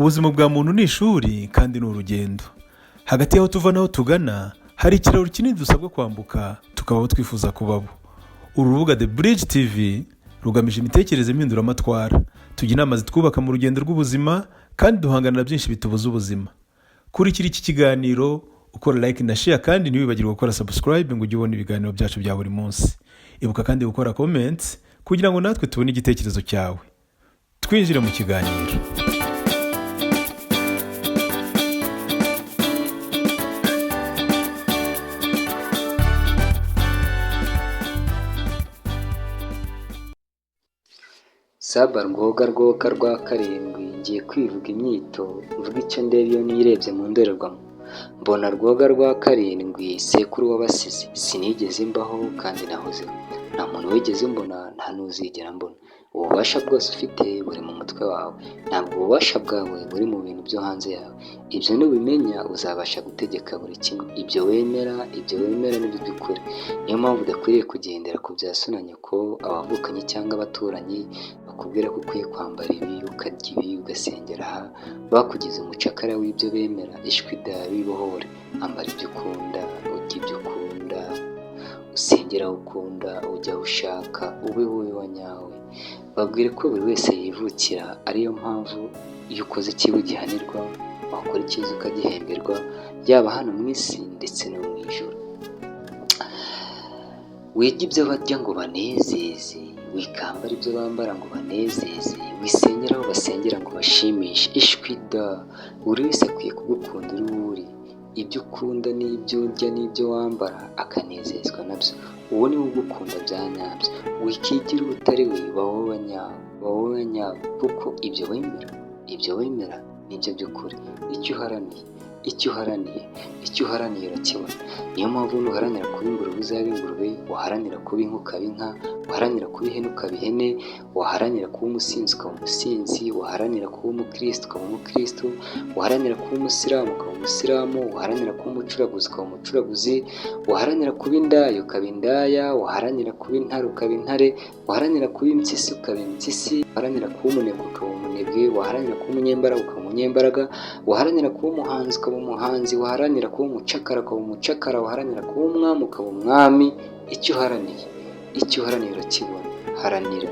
Ubuzima bwa muntu ni ishuri kandi ni urugendo. Hagati y'aho tuva n'aho tugana hari ikiraro kinini dusabwa kwambuka tukaba abo twifuza kubabo. Uru rubuga The Bridge TV rugamije imitekerereze mpinduramatwara. Tujya inama zitwubaka mu rugendo rw'ubuzima kandi duhangana na byinshi bitubuza ubuzima. Kurikira iki kiganiro ukora like na share, kandi ntiwibagirwe gukora subscribe ngo ujye ubona ibiganiro byacu bya buri munsi. Ibuka kandi gukora comments kugira ngo natwe tubone igitekerezo cyawe. Twinjire mu kiganiro. Saba Rwoga Rwoga rwa karindwi, ngiye kwivuga imyito, mvuge icyo ndeba iyo nirebye mu ndorerwamo. Mbona Rwoga rwa karindwi, sekuru w'abasizi. Sinigeze mbaho kandi nahozeho. Nta muntu wigeze umbona, nta n'uzigera mbona. Ububasha bwose ufite buri mu mutwe wawe, ntabwo ububasha bwawe buri mu bintu byo hanze yawe. Ibyo nubimenya uzabasha gutegeka buri kimwe. Ibyo wemera nibyo by'ukuri. Niyo mpamvu udakwiriye kugendera ku bya so na nyoko, abavukanyi cyangwa abaturanyi bakubwira ko ukwiye kwambara ibi, ukarya ibi, ugasengera aha, bakugize umucakara w'ibyo bemera. Ishwi da, bibohore, ambara ibyo ukunda, urya ibyo ukunda, usengera aho ukunda, ujya aho ushaka, ube wowe wa nyawe. Babwire ko buri wese yivukira, ariyo mpamvu iyo ukoze ikibi ugihanirwa, wakora icyiza ukagihemberwa, yaba hano mu isi ndetse no mu ijuru. Wiga ibyo barya ngo banezeze, wikambara ibyo bambara ngo banezeze, wisengera aho basengera ngo bashimishe. Ishwi da, buri wese akwiye kugukunda uri uwo uri. Ibyo ukunda n'ibyo urya n'ibyo wambara akanezezwa nabyo. Uwo niwe ugukunda bya nyabyo. Wikigira uwo utari we, ba wowe nyawe, ba wowe nyawe, kuko ibyo wemera nibyo by'ukuri. Icyo uharaniye, icyo uharaniye, icyo uharaniye urakibona. Niyo mpamvu nuharanira kuba ingurube uzaba ingurube, waharanira kuba inka ukaba inka, waharanira kuba ihene ukaba ihene, waharanira kuba umusinzi ukaba umusinzi, waharanira kuba umukristo ukaba umukristo, waharanira kuba umusilamu ukaba umusilamu, waharanira kuba umucuraguzi ukaba umucuraguzi, waharanira kuba indaya ukaba indaya, waharanira kuba intare ukaba intare, waharanira kuba impyisi ukaba impyisi, waharanira kuba umunebwe ukaba umunebwe, waharanira kuba umunyembaraga ukaba umunyembaraga, waharanira kuba umuhanzi ukaba umuhanzi, waharanira kuba umucakara ukaba umucakara, waharanira kuba umwami ukaba umwami. Icyo uharaniye, icyo uharaniye urakibona. Haranira.